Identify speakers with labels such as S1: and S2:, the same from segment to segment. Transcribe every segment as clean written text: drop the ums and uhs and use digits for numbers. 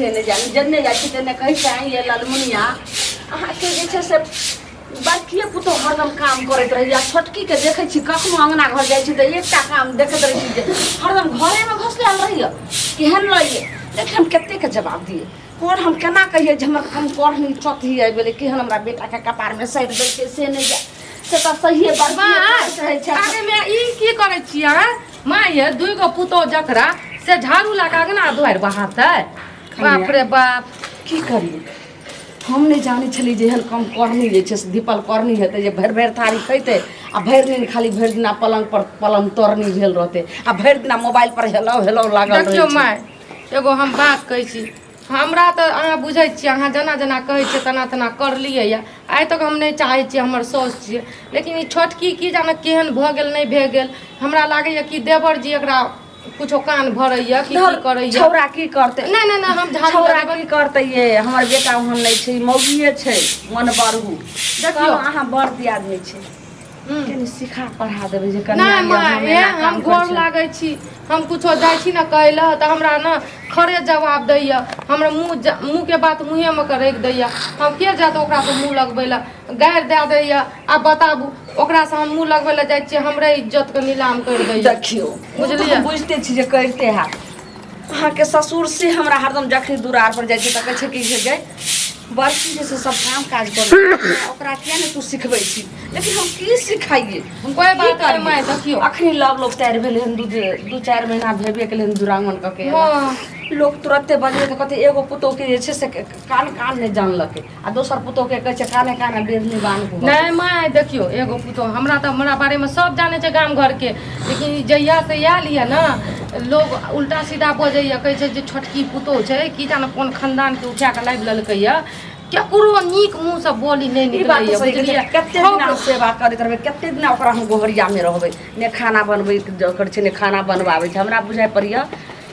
S1: से नहि जानी। जन्ने जाइ छी तन्ने कहै छै, आइ ये ललमुनिया, अहाँके जे छै से बड़किए पुतोह हरदम काम करैत रहैया, छोटकीके देखै छी कखनो अङ्गना घर जाइ छी तऽ एकटा काम देखैत रहै छी जे हरदम घरेमे घुसलायल रहैया, केहन लैये। लेकिन हम कतेकके जवाब दियै, कोन हम केना कहियै जे हमर कम करनी चौथी आबि गेलै, केहन हमरा बेटाके कपारमे सटि देलकै से नहि जाय। से तऽ सहिए बड़किए करैत रहै छै।
S2: अरे मैं ई की करै छियै माँ? ये दुई गो पुतोह जकरा से झाड़ू लगा के अङ्गना दुआरि बहारतै, बाप रे बाप।
S1: की करियै, हम नहि जानै छलियै जे एहन कम करनी जे छै से धीपल करनी हेतै जे भरि भरि थारी खैतै आ भरि दिन खाली भरि दिना पलङ्ग पर पलङ्ग तरनी भेल रहतै आ भरि दिना मोबाइल पर हेलौ हेलौ लागल रहै
S2: देखियौ
S1: छै।
S2: माय, एगो हम बात कहै छी, हमरा तऽ अहाँ बुझै छियै, अहाँ जेना जेना कहै छियै तेना तेना करलियै यऽ आइ तक। हम नहि चाहै छियै, हमर साउस छियै, लेकिन ई छोटकी की जाने केहन भऽ गेल, नहि भए गेल। हमरा लागैए कि देवर जी एकरा कुछो कान भरैया कि की करैया।
S1: छौड़ा की करतै?
S2: नहि नहि नहि, हम झाड़ू
S1: छौड़ा
S2: लगेबै।
S1: की करतै ये, हमर बेटा ओहन नहि छै, मौगिए छै मन बढ़ू। देखियौ, अहाँ बड़ दियादनी छै, कनि सिखा पढ़ा देबै जे कनिया
S2: नहि
S1: ये,
S2: माँ,
S1: हम
S2: हे
S1: एना
S2: हम
S1: काम
S2: गोर
S1: करै छी।
S2: लागै छी। हम कुछो जाइ छी ने कहै लए तऽ हमरा ने खरे जवाब दैया, हमरा मुँह मुँहके बात मुँहेमे के राखि दैया। हम के जायत ओकरासँ मुँह लगबै लए? गारि दए दैया। आब बताबू, ओकरासँ हम मुँह लगबै लए जाइ छियै, हमरे इज्जतके नीलाम करि दैया।
S1: देखियौ,
S2: बुझलियै?
S1: बुझलियै, बुझिते छी जे करिते हैत अहाँके ससुर। से हमरा हरदम जखनी दुरार पर जाइ छै तऽ कहै छै कि जे गै, बड़की जे छै सब काम काज करै, ओकरा किया ने तू सिखबै छी? लेकिन हम की सिखाइए?
S2: हम कोइ
S1: की
S2: बात नहि
S1: करियै?
S2: माय, देखियौ,
S1: अखनी लव लोग तैयार भेलै हन, दू दू चारि महीना भेबे केलै हन दुरागमन कऽ के। लोक तुरते बजबै तऽ कहतै एगो पुतोहके जे छै से कान कान नहि जानलकै आ दोसर पुतोहके कहै छै काने काने बेरनी बान्ह।
S2: नहि माय, देखियौ, एगो पुतोह हमरा तऽ हमरा बारेमे सब जानै छै गाम घरके, लेकिन ई जहियासँ आयल यऽ ने, लोग उल्टा सीधा बजैए, कहै छै जे छोटकी पुतोह छै, की जाने कोन खानदानके उठा कऽ लाबि लेलकै यऽ। केकरो नीक मुँहसँ बोली नहि
S1: ई बात
S2: निकलैए,
S1: तऽ सही कहै
S2: बुझलियै?
S1: छै। कते दिना हम सेवा करैत रहबै, कते दिना ओकरा हम गोहरियामे रहबै? ने खाना बनबै करै छै, ने खाना बनबाबै छै। हमरा बुझाइ पड़ैए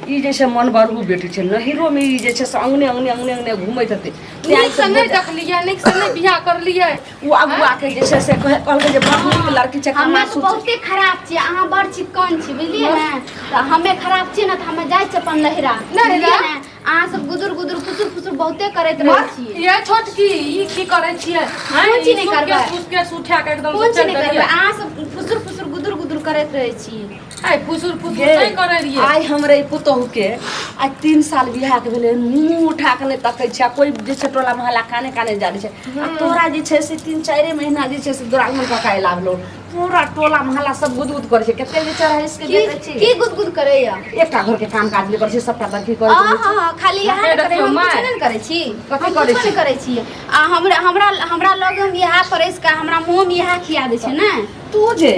S1: ई जे छै मन बढ़ू बेटी छै, नहिरोमे ई जे छै से अङ्गने अङ्गने अङ्गने अङ्गने घुमैत हेतै।
S2: नीकसँ नहि देखलियै, नीकसँ नहि बियाह करलियै।
S1: ओ अगुआके जे छै से कहलकै जे बड़ नीक लड़की छै।
S3: हमे
S1: कमा
S3: तऽ बहुते खराब छियै, अहाँ बड़ चिक्कन छी, बुझलियै ने? तऽ हमे खराब छियै ने, तऽ हमे जाइ छियै अपन नहिरा, बुझलियै ने? अहाँ सब गुदुर गुदुर फुसुर फुसुर बहुते करैत रहै छियै।
S2: ये छोटकी, ई की करै छियै?
S3: कोन चीज नहि करबै?
S2: सूटकेस उठा के एकदम
S3: कोन चीज नहि करबै? अहाँ सब फुसुर फुसुर गुदुर गुदुर करैत रहै छी।
S2: आइ फुसुर फुसुर नहि करै रहियै।
S1: आइ हमरे पुतोहुके आइ 3 साल बियाहके भेलै, मुँह उठा कऽ नहि तकै छै आ कोइ जे छै टोला मोहल्ला काने काने जानै छै। आ तोरा जे छै से 3-4 महीना जे छै से दुरागमन कऽ के अयला भेलौ, पूरा टोला मोहल्ला सब गुदगुद करै छै। कते जे चढ़ै के
S3: की
S1: देखै छी।
S3: की गुदगुद करैया?
S1: एकटा घरके काम काज नहि करै छै, सबटा बड़की करै छै।
S3: हाँ, खाली यहाँ नहि करै,
S2: देखियौ
S3: हम
S2: माय।
S3: कुछो नहि ने करै छी।
S1: कथी
S3: हम
S1: करै
S3: कुछो
S1: छी?
S3: नहि करै छी आ हमरा हमरा हमरा लग हम इएह परसि कऽ हमरा मुँहमे इएह खिया दै छै ने।
S1: तू जे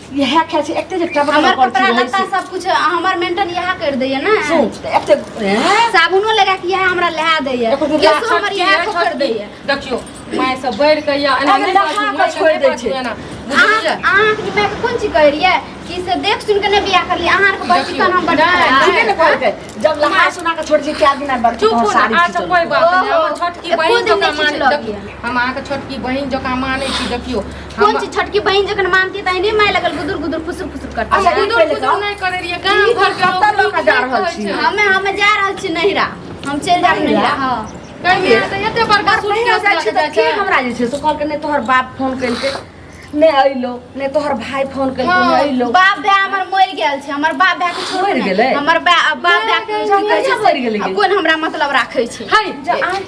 S1: इएह खाइ छै, एते जे टबरा
S3: हमर
S1: करै
S3: कपड़ा
S1: छी रहै
S3: लत्ता
S1: छै।
S3: सब कुछ हमर मेंटेन इएह करि दैया ने।
S1: सुन तऽ एते हैं?
S3: साबुनो लगा के इएह हमरा लहा दैया।
S1: एको दिन
S3: केशो हमर इएह खोखरि दैया।
S2: देखियौ, माय सब बढ़ि के या एना
S1: अरे
S2: नहि
S1: नहा
S2: बाजू,
S1: कऽ
S2: मायके
S1: छोड़ि
S2: नहि
S1: दै
S2: बाजू
S1: छै।
S2: एना,
S3: अहाँ
S2: बुझलियै?
S3: अहाँके मायके कोन चीज कहै रहियै कि से देख सुन के नहि बियाह करलियै? अहाँ आरके बड़ चिकन, हम बड़
S2: नहि,
S3: खराब।
S1: ठीके ने कहलकै, जब लहा सुना के छोड़ छै क्या दिना बड़की
S2: चुप
S1: तोहर
S2: ने
S1: साड़ी
S2: अच्छा
S1: खींचल।
S2: कोइ बात नहि।
S3: ओहो,
S2: हमर छोटकी
S3: एको
S2: बहिन
S3: दिन
S2: जकाँ
S3: नहि
S2: मानै
S3: खिचलक
S2: देखियौ,
S3: यऽ।
S2: हम अहाँके छोटकी बहिन जकाँ मानै छी। देखियौ,
S3: कोन
S2: हम
S3: चीज छोटकी बहिन जखन मानती तऽ एहने माय लगल गुदुर गुदुर फुसुर फुसुर करती।
S1: अच्छा, ई
S2: गुदुर
S1: पहिले
S2: गुदुर
S1: कहू।
S2: नहि करै रहियै। गाम
S1: ई
S2: घर के
S1: कतऽ
S2: लोक
S1: लऽ कऽ जा
S2: नीक
S1: रहल
S2: कहै
S1: छी?
S2: छै।
S3: हमे हमे जा रहल छी नैहरा, हम चलि जायब
S1: नैहरा?
S3: नैहरा, हँ।
S2: कहिया तऽ एते बड़का
S1: नैहरा
S2: सूटकेस
S1: जाइ
S2: लऽ
S1: छी
S2: के
S1: तऽ
S2: जाइ
S1: के
S2: छै?
S1: हमरा जे छै से कहलकै नहि तोहर बाप फोन केलकै नहि अयलो, नहि तोहर भाय फोन केलकै नहि अयलो।
S3: बाप भाय हमर मरि गेल छै। हमर बाप भाय के छोड़ू
S1: मरि
S3: ने।
S1: गेलै?
S3: हमर बाप भाय के की कहै छै
S1: मरि गेलै गे?
S3: कोन हमरा मतलब राखै छै?
S2: है
S1: जे आइ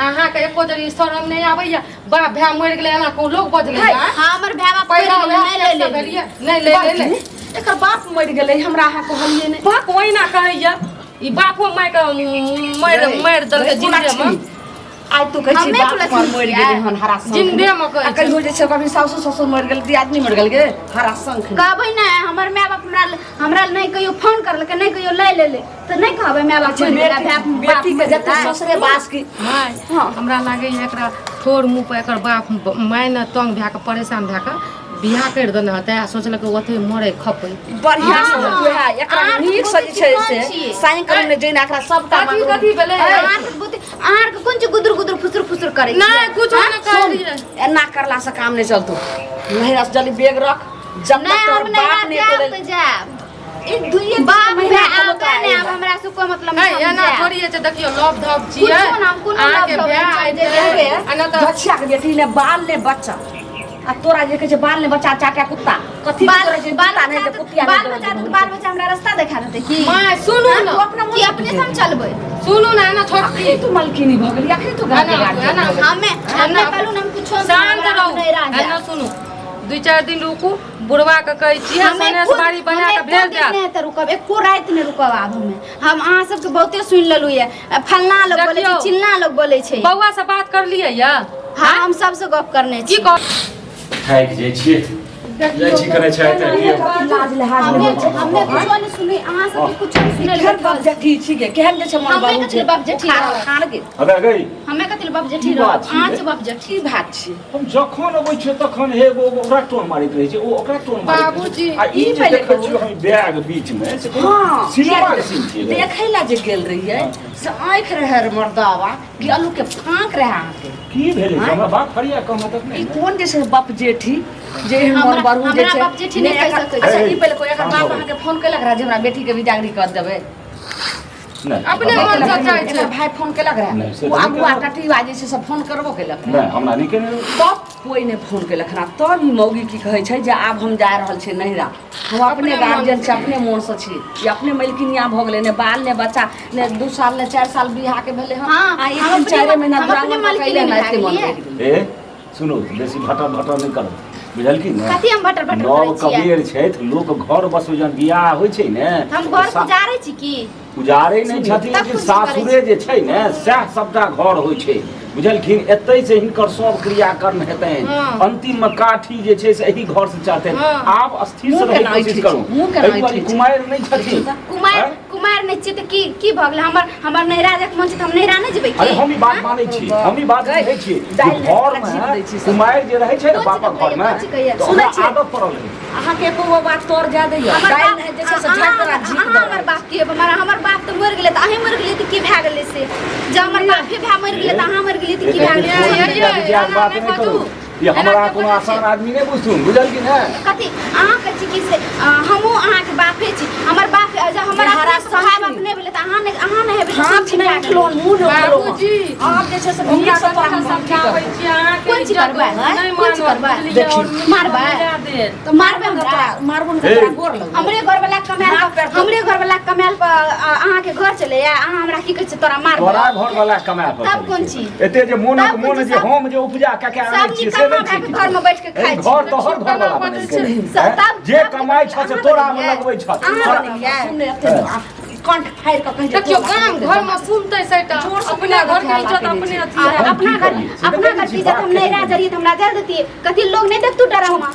S2: अहाँके एको जरी शरम नहि आबैया? बाप भाय मरि गेलै, एना कोन लोक बजलै?
S3: हाँ, हमर भाय बाप मरि
S2: पैदा
S3: गेलै,
S2: वएह
S3: नहि ले
S2: से
S3: लेली।
S2: भेलियै नहि ले ले ले।
S1: एकर बाप मरि गेलै, हमरा अहाँ कहलियै नहि।
S2: बाप ओहिना कहैया, ई बापो मायके मारि मारि देलकै जिंदे मे।
S1: आइ तू कहै छी
S3: हमे
S1: बाप
S3: कुलक्ष्मी
S1: हमर मरि
S3: छियै।
S1: गेलै हन हरा शंख
S2: जिंदे मे कहै
S1: आ
S2: छै।
S1: कहियो जे छै कभी सासु ससुर मरि गेल, दियादनी मरि गेल गे हरा शंख।
S3: कहबै ने, हमर माय बाप हमरा हमरा नहि कहियो फोन करलकै, नहि कहियो लै लेले, तऽ नहि कहबै माय बाप मरि गेलै, भाय बाप
S1: बेटी के
S3: मरि
S1: जते
S3: गेलै?
S1: ससुरे बास की
S2: माय, हमरा लागैए एकरा थोड़ मुँह पर एकर बाप माय ने तंग भए कऽ, परेशान भए कऽ बियाह करि देने हेतै आ सोचलकै ओतहि मरै खपै।
S1: बढ़िया से
S3: हाँ।
S1: उएह एकरा
S3: अहाँ तऽ
S1: नीक से जे
S3: बहुत
S1: छै
S3: चिकन
S1: से
S3: छी।
S1: साइकिल मे जैना एकरा सबटा
S2: कथी
S1: मांगरो-
S2: कथी भेलै?
S3: अहाँ आरके बुद्धि, अहाँ आरके कोन चीज गुदुर गुदुर फुसुर फुसुर करै
S2: नहि
S3: छियै?
S2: कुछो नहि
S1: सुन,
S2: कहलियै।
S1: एना करला से काम नहि चलतो। नहिरा से जल्दी बैग रख, जब तक
S3: नहि,
S1: तोहर
S3: हम
S1: बाप
S3: नैहरा
S1: नहि
S3: जायब
S1: तोरे
S3: तऽ जायब।
S1: एक दुइये
S3: बाप रे
S1: महीना
S3: आब ने आब हमरा से कोई मतलब
S2: नहीं
S3: नहीं
S2: एना थोड़ी है देखियो लव धव छियै
S3: कुछो ना, हम कोनो
S2: अहाँके
S3: लव धव
S2: भाय
S3: नहि छियै,
S2: आयतै, आ ना तऽ
S1: गछिया के बेटी ने बाल ने बच्चा आ तोरा जे कहै छै बाल ने बच्चा चाटा कुत्ता कथी
S3: बाल
S1: तोरा जे
S3: बाल
S1: कुत्ता नहि
S3: बच्चा
S1: तऽ कुतिया
S3: बाल
S1: नहि
S3: बच्चा तऽ बाल बच्चा हमरा रास्ता देखा देतै की
S2: माय सुनू
S1: तू
S2: ना
S1: अपना
S3: की अपने से हम चलबै
S2: सुनू ना एना छोटकी
S1: अखनी तू मलकिनी भऽ गेली अखनी तू घर के
S2: एना,
S1: गार्जियन
S2: एना।
S1: भऽ गेली।
S3: हमे हमे कहलू ना हम कुछो
S2: शांत रहू
S3: नहीं रह
S2: एना सुनू दू चारि दिन रुकू बुढ़वा के कहै छियै
S3: हमे
S2: सनेस
S3: खुद-
S2: बाड़ी बना
S3: हमे
S2: के भेज
S3: एको दिन
S2: देत
S3: नहि तऽ रुकब एको राति नहि रुकब आब हमे हम अहाँ सबके बहुते सुनि लेलू ये फलना लोग बोलै छै
S2: देखियौ।
S3: चिलना लोग बोलै छै
S2: बौआ से बात करलियै या
S3: हाँ हम सबसे गप करने
S2: की
S3: छी
S2: कह
S4: थाकि जाइ छियै जाइ छी करै छै तऽ
S1: लाज लिहाज
S3: हमे
S1: नहि होइ छै।
S3: हमे कुछो नहि सुनी अहाँ सबके कुछो नहि सुनल
S1: केहन बाप जेठी छी गे केहन जे छै मन
S3: हमे
S1: बाबू
S3: कथी बाप जेठी रहब?
S1: खान गे
S4: अबे गई
S3: हमे कथी बाप जेठी
S4: की
S3: रहब
S4: बात छियै?
S3: अहाँ से बाप जेठी
S1: की बात छी
S4: हम जखन अबै छियै तखन हे ओ ओकरा टोन मारैत रहै छै ओ ओकरा टोन मारैत रहै छै।
S2: बाबूजी,
S4: आ ई
S1: ई
S4: जे
S1: पहिले
S4: देखै
S1: कहू।
S4: छियै हम बैग बीच मे से कोनो
S1: हाँ
S4: सिनेमा के सीन छियै
S1: देखै ला जे गेल रहियै से आँखि रहै रे मर्दावा कि आलू के फाँक रहै अहाँके
S4: की भेलै से हमरा बात फरिया कम तक
S1: ई
S4: नहि ने।
S1: कोन जे छै बाप जेठी जे एहन मन
S3: हमरा-
S1: बढ़ू जे
S3: हमरा
S1: छै
S3: बाप जेठी नहि कहि
S1: एकर-
S3: सकै
S1: अच्छा
S4: छै।
S1: ई पहिले कोइ एकर
S4: शांत
S1: बाप
S4: हो।
S1: अहाँके फोन केलक रहए जे हमरा बेटीके विदागरी कर देबै
S4: नहि
S2: अपने
S4: हमरा-
S2: मन से जाइ छै।
S1: एकर भाय फोन केलक रहए
S4: नहि, से
S1: ओ
S4: तऽ नहि
S1: अगुआ
S4: केलक।
S1: टटीवा जे छै से फोन करबो केलक रहए
S4: नहि हमरा नहि केने रहै।
S1: तब कोइ नहि फोन केलक हन तब ई मौगी की कहै छै जे आब हम जा रहल छी नैहरा हम अपने
S2: अपने
S1: गार्जियन छी अपने मोनसँ छी ई अपने मलकिनिया भऽ गेलै ने बाल ने बच्चा ने 2 साल ने 4 साल बियाहके भेलै हन
S3: हाँ,
S1: आ एक
S3: हम
S1: दिन
S3: अपने
S1: चारि महीना
S3: हम अपने
S1: दुरागमन कऽ के
S3: मालकिनी
S1: अयलै ने
S3: भए
S1: एते मन
S3: गेलियै।
S1: बढ़ि गेलै
S4: ए सुनू बेसी भटर भटर नहि करू बुझलखिन ने
S3: कथी हम भटर भटर
S4: नव
S3: करै छियै
S4: कबीर छथि लोक घर बसो जहन बियाह होइ छै ने
S3: हम घर उजारै छी की
S4: उजारै नहि छथिन
S3: तब
S4: लेकिन
S3: कुछ करै
S4: सासुरे जे छै ने सएह सबटा घर होइ छै बुझलखिन एतै से हिनकर सब क्रियाकर्म हेतनि
S2: हँ।
S4: अंतिम मे काठी जे छै से एही घर से चढ़तनि
S2: हँ।
S4: आब स्थिर से
S1: मुँह
S4: रहै
S1: केना
S4: कोशिश
S1: ऐठै
S4: करू
S1: छै? मुँह केना
S4: एहि दुआरे
S1: ऐठै छै?
S4: कुमारि नहि छथिन
S3: कुमार
S4: आँय?
S3: कुमार नहि छियै तऽ की की भऽ गेलै हमर हमर नैहरा जाइके मन छै तऽ हम नैहरा नहि जेबै
S4: अरे
S3: की
S4: हम ई बात मानै छी हम ई बात
S1: गै,
S4: बुझै छी जे
S1: दालि
S4: घर
S1: अजीब
S4: मे
S1: दै छी सब।
S4: कुमारि जे रहै छै ने
S3: कोन
S4: बापक
S3: चीज
S4: घर मे
S3: कहैया, कोन चीज कहैया?
S4: तऽ
S1: सुनै
S4: ओकरा
S1: छियै?
S4: आदत पड़ल रहै छै।
S1: अहाँके एको गो बात तोर जा दैया
S3: हमर
S1: दालि
S3: बाप
S1: नहि जे छै से झाड़ि तोरा
S3: अहाँ
S1: झीक
S3: अहाँ
S1: दऽ
S3: हमर बाप की हेबै? हमर हमर बाप तऽ मरि गेलै तऽ अहीं मरि गेलियै तऽ की भए गेलै से जब हमर बापे भाय मरि गेलै तऽ अहाँ मरि गेलियै तऽ की भए
S4: एते
S3: गेलै
S4: छोट
S2: ये,
S4: बेटा
S2: ये,
S4: विचार
S2: एना
S4: बात
S2: नहि
S4: नहि
S2: बाजू।
S4: करू ई
S2: एना
S4: हमरा
S2: के
S4: कोनो
S2: बजै
S4: आसान
S2: छियै?
S4: आदमी नहि बुझथुन बुझल कि नहि
S3: कथी अहाँ कहै छी कि से हमहूँ अहाँके बापे छी हमर बाप जब हमर
S1: जे हरा
S3: अपने भाय बाप
S1: संस्कृति।
S3: नहि भेलै तऽ अहाँ नहि अहाँ नहि हेबै तऽ
S1: हाथ
S3: कोन
S1: नहि
S3: भए गेलै?
S1: उठलो मुँह नहि उठलो
S2: बाबूजी
S1: आब जे छै से
S2: ओकरा
S1: नीकसँ तोरा
S2: कतना
S1: हम
S2: समझाबै छियै अहाँके
S3: कोन चीज
S2: इज्जत
S3: करबै?
S2: नहि
S3: कोन चीज
S2: मानत
S3: करबै?
S2: बुझलियै
S1: देखी।
S2: और मिट्टी
S3: मारबै?
S2: मिला देत
S3: तऽ मारबै हमरा
S1: मारबो नहि
S4: हे।
S1: तोरा गोर लगबो
S3: हमरे घर वाला कमायल
S1: हाथ पैर
S3: पर हमरे घर वाला कमायल पर अहाँके घर चलैया अहाँ हमरा की कहै छी तोरा मारबै
S4: तोरा घर वाला कमाय पर
S3: तब
S4: चलै
S3: कोन
S4: छै।
S3: चीज?
S4: एते जे मोनक
S3: तब कोन
S4: मोन
S3: चीज?
S4: जे
S3: सब-
S4: हम जे उपजा कऽ के आनै
S3: सब
S4: छियै से
S3: निकम्मा
S4: नहि
S3: भए
S4: छै
S3: के घरमे बैठ के खाइ
S4: एहि
S3: छी।
S4: घर तोहर घर वाला बनेलकै
S3: सब- तब-
S4: जे
S3: तब
S4: कमाइ छ से
S3: अहाँ
S4: तोरा मे
S3: बनेलियै?
S4: लगबै छ
S3: अहाँ
S4: तोरा-
S3: बनेलियै?
S1: सुन एते कंठ फाड़ि कऽ कहि
S2: देखियौ गाम घर मे सुनतै सैटा
S1: जोर से
S2: अपने घर के
S1: हल्ला
S2: इज्जत
S1: करै
S2: अपने
S1: छै।
S2: अथी
S3: आ,
S2: है
S4: हम
S3: अपना
S4: की
S3: घर
S4: करियै? से
S3: अपना
S4: देखै
S3: घर
S4: छी,
S3: के इज्जत
S4: बात
S3: हम नैहरा
S4: केने।
S3: जरियै तऽ हमरा जल देतियै कथी लोग नहि देखतू डरामा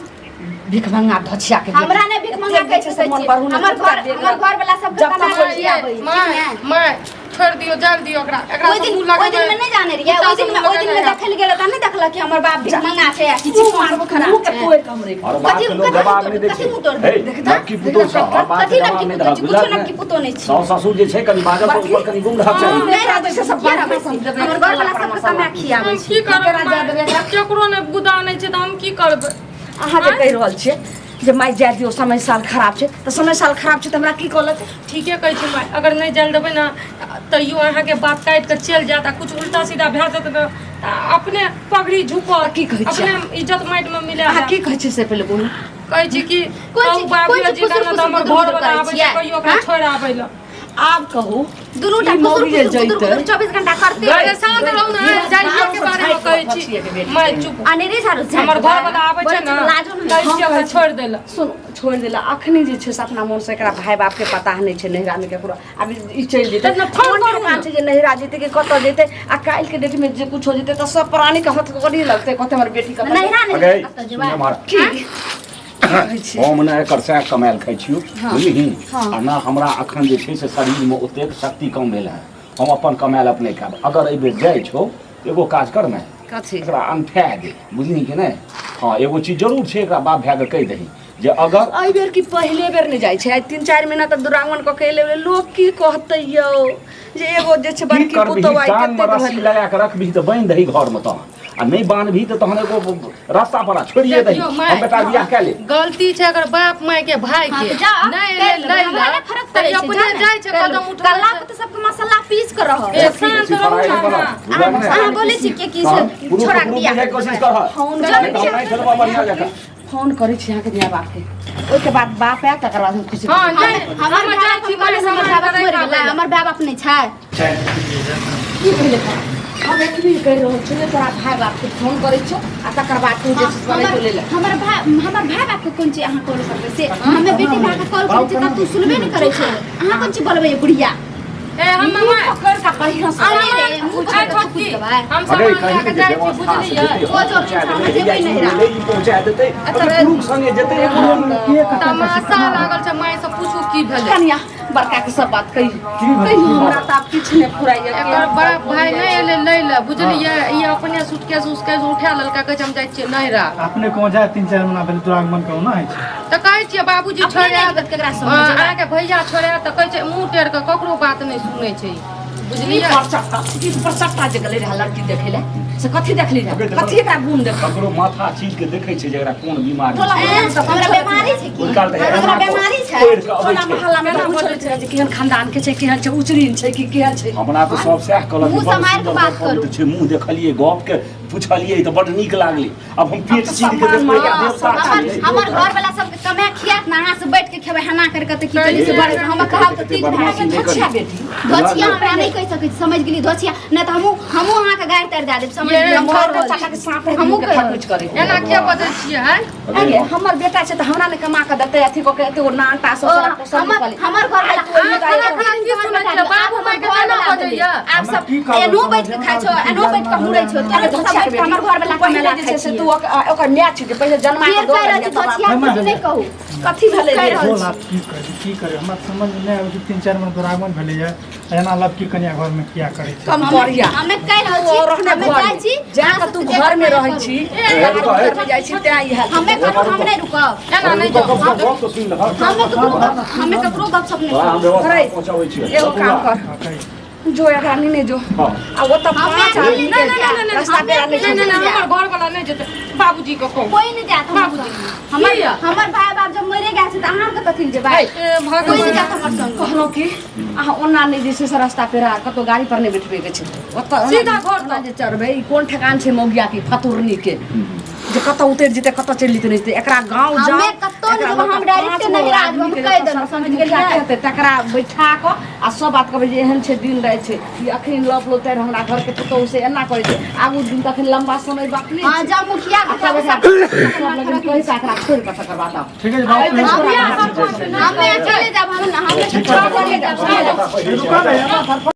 S1: भिखमंगा धछिया के
S3: हमरा नहि भिखमंगा कहि सकै छी हमर घर हमर घर वाला सबके
S1: जब तक
S3: कमायल
S1: होइए,
S3: खियाबै
S2: माय माय छोड़ि दियौ जल दियौ ओकरा एकरा
S3: ओहि
S2: से
S3: दिन
S2: मुँह
S3: ओहि दिन
S2: लगेबै
S3: में नहि जाने रहियै
S2: कुत्ता
S3: ओहि दिन
S2: से
S3: में
S2: मुँह
S3: ओहि दिन में
S2: लगेबै।
S3: देखल गेल तऽ नहि देखलक कि हमर बाप भिखमंगा छै आ कि
S1: मुँह
S3: चिकन
S1: मारबो
S3: खराब
S1: मुँह के
S3: छै
S1: तोड़ि कऽ हम रखि
S4: और बात
S3: कथी
S4: के लोग जवाब नहि दै
S3: कथी
S4: छै
S3: मुँह तोड़
S4: हे
S3: देखता?
S4: नवकी पुतोह छ हर बात
S3: कथी
S4: के जवाब
S3: नवकी
S4: नहि
S3: पुतोह
S4: दहक
S3: छी कुछो
S4: बुझलक
S3: नवकी
S4: ने
S3: पुतोह नहि छी
S4: साउस ससुर जे छै कनि बाजल तऽ ऊपर कनि गुम रहक चाही
S3: नहि
S1: एकरा जे छै से
S3: किया रहबै
S1: बड़ा
S3: छी? हमर घर वाला सबके कमा खियाबै
S2: हम
S3: छी
S2: की करबै
S1: केना जा देबै एकरा?
S2: केकरो नहि गुदा नहि छै तऽ हम की करबै
S1: अहाँ जे कहि रहल छियै जे माय जाय दियौ समय साल खराब छै तऽ समय साल खराब छै तऽ हमरा की कहलक
S2: ठीके कहै छै माय अगर नहि जाय देबै ने तैयो अहाँके बात काटि कऽ चलि जायत आ किछु उल्टा सीधा भए जायत ने तऽ अपने पगड़ी झुकत
S1: की कहै छियै?
S2: अपने इज्जत माटिमे मिला
S1: अहाँ
S2: जायत
S1: की कहै छियै से पहिले बोलू
S2: कहै छी कि
S3: कोन
S2: कहू
S3: चीज-
S2: बाबूजी
S3: कोन चीज
S2: जी
S3: फुसुर
S2: ने तऽ हमर
S3: फुसुर
S2: घर वाला
S3: करै
S2: आबै छै
S3: छियै?
S2: कहियो ओकरा
S3: हाँ?
S2: छोड़ि आबै लए
S1: आब कहू
S3: दुनू टा
S1: ई
S3: फुसुर
S1: मौगी जे
S3: फुसुर गुदुर
S1: जैतै
S3: गुदुर 24 घंटा करते
S2: अरे शांत रहू ने जाइए के बारे मे कहै छी माय चुप
S3: अनेरे झाड़ू झाड़ि
S2: हमर घर वाला आबै छै ने
S3: लाजो नहि
S2: कहै छियै ओकरा छोड़ि दै लए
S1: सुन छोड़ि देला अखनी जे छै से अपना मोनसँ एकरा भाय बापके पता नहि छै नैहरामे केकरो आब ई चलि जेतै
S2: तऽ फोन
S1: कोन
S2: करू
S1: ठेकान
S2: ने।
S1: छै जे नैहरा जेतै कि कतऽ जेतै आ काल्हिके डेटमे जे कुछो जेतै तऽ सब प्राणीके हथ कड़ी लगतै कहतै हमर बेटी कतऽ
S3: नैहरा नहि
S4: अगे
S3: कतऽ जेबै
S4: सुन हमार
S1: की कहै छी
S4: हम ने एकर सएह कमायल खाइ छियौ बुझलिही
S1: हाँ।
S4: आ ना हमरा अखन जे छै से शरीरमे ओतेक शक्ति कम भेल हँ हम अपन कमायल अपने खायब अगर एहि बेर जाइ छौ तऽ एगो काज कर ने
S1: कथी
S4: एकरा अनठा दे बुझलिही कि नहि हँ एगो चीज जरूर छै एकरा बाप भायके कहि दही जे अगर
S1: एहि बेर की पहिले बेर नहि जाइ छै आइ 3-4 महीना तक दुरागमन कऽ के एलै लोक की कहतै यौ जे एगो जे छै
S4: की
S1: बड़की
S4: करबिही
S1: पुतोह आइ
S4: टांगमे
S1: कतेक
S4: रस्सी
S1: भेल
S4: लगा कऽ रखबिही तऽ बान्हि दही घरमे तहन आ नहि बान्हबही तऽ तहन एगो रास्ता पर छोड़िए दही
S2: देखियौ, माय,
S4: हम बेटा बियाह कए ले
S2: गलती छै अगर बाप माय के भाई
S3: हाँ,
S2: के
S3: तऽ जाउ,
S2: नहि
S3: कर
S2: एलै
S3: लेबै,
S2: लै
S3: हमरा
S2: लए
S3: नहि फरक
S2: तऽ
S3: पड़ै
S2: ई
S3: छै,
S2: अपने
S3: जाउ ने,
S2: जाइ छै
S3: कर
S2: कदम
S3: लेबै।
S2: उठबै
S3: कल्ला
S2: छै।
S3: पर तऽ सबके मसाला पीस के रहल
S2: ए, शांत रहू
S4: पढ़ाइ
S2: ने
S4: नहि
S2: अहाँ।
S4: बनाउ, बुझलक ने?
S3: अहाँ बोलै छी के की से
S4: तहन पुरुष
S3: छोड़ा
S4: के
S3: के
S4: पुरुष
S3: बियाह
S4: बुझाइके कोशिश करह
S1: फोन
S4: नहि तऽ हम नहि खेलबऽ बढ़िआँ जकाँ
S1: फोन करै छी अहाँके माय बापके ओहिके बाद बाप आयत तकर बाद हम खुशी
S2: हँ नहि
S3: हमर
S2: हम
S3: भाय
S2: जाइ
S3: बाप
S2: छी
S3: हम कहलियै,
S2: माय
S3: हमर
S2: सामान
S3: भाय बाप
S2: करै
S3: मरि गेलै
S2: खाबै
S3: हमर भाय बाप नहि छै
S1: की भेलै तोरा? हम एतबी कहि रहल छियौ जे तोरा भाय बापके फोन करै छियौ आ तकर बाद तू जे छै से
S3: हमर
S1: ले ले
S3: हमर भाय हमर भाय बाप के कोन चीज अहाँ कॉल करबै से हमे बेटी भाय के कॉल करै छियै तब तू सुनबे नहि करै छै अहाँ कोन चीज बोलबै बुढ़िया
S2: ए हम मामा
S1: पकड़ का बढ़िआँ से
S3: अरे रे मुँह
S2: ए,
S3: पकड़ के
S2: छोटकी,
S3: पूछ देबै
S2: हम
S4: अरे
S2: सामान
S4: कहीं
S2: लए
S4: के
S2: के जाइ छी
S4: व्यवस्था से
S2: बुझलियै
S4: जेतै
S3: ओ जो
S4: पहुँचा
S3: हम
S4: देतै
S3: जेबै
S4: या
S3: नहिरा।
S4: ई पहुँचा देतै
S1: अच्छा,
S4: अगर पुरुष संगे जेतै एगो
S2: तमाशा लागल छै माय से पूछू की भेलै
S1: कनिया बड़का के सब बात कही कही हमरा तऽ आब किछु नहि फुराइए
S2: एकर बड़ा भाय नहि एलै लै लए बुझलियै ई अपने सूटकेस उसकेस उठा लेलकै कहै छै हम जाइ छियै नैहरा
S5: अपने कहूँ जाए 3-4 महीना भेल दुरागमन कहूँ ना होइ छै
S2: तऽ कहै छियै बाबूजी
S3: अपने
S2: छोड़े
S3: नहि जेबै केकरा संगे जेबै।
S2: अहाँके भैया छोड़े तऽ कहै छै मुँह टेढ़ कऽ ककरो बात नहि सुनै छै
S1: ई
S2: बुझलियै
S1: परचट्टा ई परचट्टा जे गेलै रहए लड़की देखै लए से कथी देखली रहए कथी एकरा गुण देखल
S4: ककरो माथा चीर के देखै छै जे एकरा कोन बीमारी
S1: टोला
S4: छै
S3: ऐं, हमरा बीमारी छै की
S4: ओहि काल तऽ
S3: हमरा
S4: एना
S3: बीमारी छै
S4: पढ़ि कऽ अबै
S1: टोला
S4: छै
S1: मोहल्ला मे पूछल छै जे केहन खानदान के छै केहन छै उचरीन छै कि केहन छै
S4: हमरा तऽ सब सएह कहलक
S3: मुँह
S4: जे बड़
S3: सम्हारि कऽ
S4: सुन्दर
S3: बात
S4: गप पवित्र
S3: करू।
S4: छै मुँह देखलियै गप के पुछलियै तऽ बड नीक लागलै अब हम पेट चीर के
S1: सम्मान
S4: देखबै
S1: माया,
S4: देवता
S3: हमर
S4: छियै
S3: हमर घर वाला सबके कमा खियात ना अहाँ से बैठ के खेबै हना करके तऽ की करी से बड़ हम कहब तऽ तीत भए
S4: बदमाशी नहि करी।
S1: धोछिया बेटी
S3: धोछिया हमरा नहि कहि सकै छी समझ गेली धोछिया नहि तऽ हमहूँ हमहूँ अहाँके गारि तारि दए देब समझ
S2: ये
S3: गेली हम
S1: घर
S3: कहि रहल
S1: चाचा के
S3: छी।
S1: साँप रहै
S3: हमहूँ कहि रहल
S1: खटुच करै
S2: एना किया बजै छियै आँय
S1: अरे हमर बेटा छै तऽ हमरा ने कमा के देतै अथी कऽ के एते गो नानटा
S3: ओ,
S1: ससुरा पोसल
S3: हमर
S1: निकली
S3: हमर घर वाला
S1: आइ तू
S3: अहाँ
S1: खाना
S3: खाना
S2: खाना
S3: की
S2: की
S3: सुनै
S2: सुनै
S3: छियै
S2: छियै?
S3: बाप
S2: बाबू
S3: माय
S2: माय
S3: के
S2: के
S3: केना
S2: केना
S3: बजैया
S2: बजैया?
S3: आब सब
S5: हमरा की कहब,
S3: एनो बैठ के
S5: समझे
S3: खाइ छौ
S5: मे
S3: एनो बैठ के हुरै छौ
S1: अरे
S3: तोरे सब
S1: धोछिया
S3: बैठ के हमर घर वाला
S1: पहिले
S3: कमेला
S1: जे
S3: खाइ
S1: छै से
S3: छियै
S1: तू ओकर माय छिकै पहिले जन्मा के
S3: फेर
S1: दऽ
S3: कहि रहल
S1: देलियै
S3: छी
S1: तब आब
S3: धोछिया किछु नहि कहू
S1: कथी भेलै
S3: कहि
S1: रे?
S3: रहल
S5: बोल आब की करी की करी हमरा समझ में नहि आबै छै 3-4 महीना दुरागमन भेलैया एना लड़की कनिया घर में किया करै छै
S1: कम करिया
S3: हमे कहि रहल
S1: तू
S3: छी
S1: रहने
S3: हमे
S1: घर
S3: जाइ
S1: में
S3: छी
S1: जा
S3: अहाँ
S1: कऽ
S3: सब
S1: तू
S3: जे
S1: घर में
S3: करू।
S1: रहै छी घर में जाइ छी तें ई हाल
S3: हमे करू हम नहि रुकब
S2: एना नहि
S4: गप
S2: जाउ
S4: गप तऽ सुनि लहक
S3: हमे ककरो हमे ककरो गपशप नहि
S4: तोरा हम
S3: सुनब।
S4: व्यवस्था
S1: अरे,
S4: पहुँचाबै छियै
S1: एगो काम कर
S5: हाँ, कही।
S1: जो एकरा नेने जो
S4: हँ
S1: आ ओतऽ
S3: हमे
S1: पाँच आदमी
S3: नहि, नहि,
S1: के
S3: नहि,
S1: रास्ता
S3: हमे
S1: पेड़ा नहि
S2: नहि नहि
S1: छोड़तै।
S2: नहि, हमर घर वाला नहि जेतै बाबूजी के कहू
S3: कोई नहीं जात हमर
S2: बाबूजी।
S3: संग। हमर
S2: किया?
S3: हमर भाय बाप जब मरे गेल छै तऽ अहाँ के कथी लए जेबै
S2: ए
S3: कोई नहीं
S2: भगवान
S3: जात हमर संग
S1: कहलहुँ कि अहाँ ओना नहि जे छै से रास्ता पेड़ा कतौ गाड़ी पर नहि बैठबै के छै ओतऽ ओना-
S2: सीधा घर
S1: ओना जे चढ़बै ई कोन ठेकान छै मौगिया के फतुरनी के जे कतऽ उतरि जेतै कतऽ चलि जेतै नहि जेतै एकरा गाँव
S3: हमे
S1: जाउ
S3: कतौ नहि
S1: एकरा
S3: जेबै, हम
S1: लऽ कऽ
S3: डायरेक्ट
S1: पाँच गो
S3: नहिरा
S1: आदमी
S3: जेबै, हम
S1: के
S3: कहि
S1: जतऽ
S3: देलहुँ,
S1: सरपंच
S3: समझ गेलियै?
S1: मुखिया हेतै तकरा बैठा कऽ आ सब बात कहबै जे एहन छै दिन राति छै ई अखन लप लोतरि हमरा घरके पुतोहु से एना करै छै आगू दिन तखन लम्बा समय बाकी
S3: हां
S1: छै
S3: जाउ मुखिया
S1: आ
S3: के
S1: तब
S3: कहबै
S1: एकरा सब लगन कहि कऽ एकरा छोड़ि कऽ तकर बाद आउ
S5: ठीक है बात
S1: आ,
S3: हमे अकेले जाब हम हमे
S4: ठीक छै
S3: अकेले जाब
S4: रुका
S5: रुका ना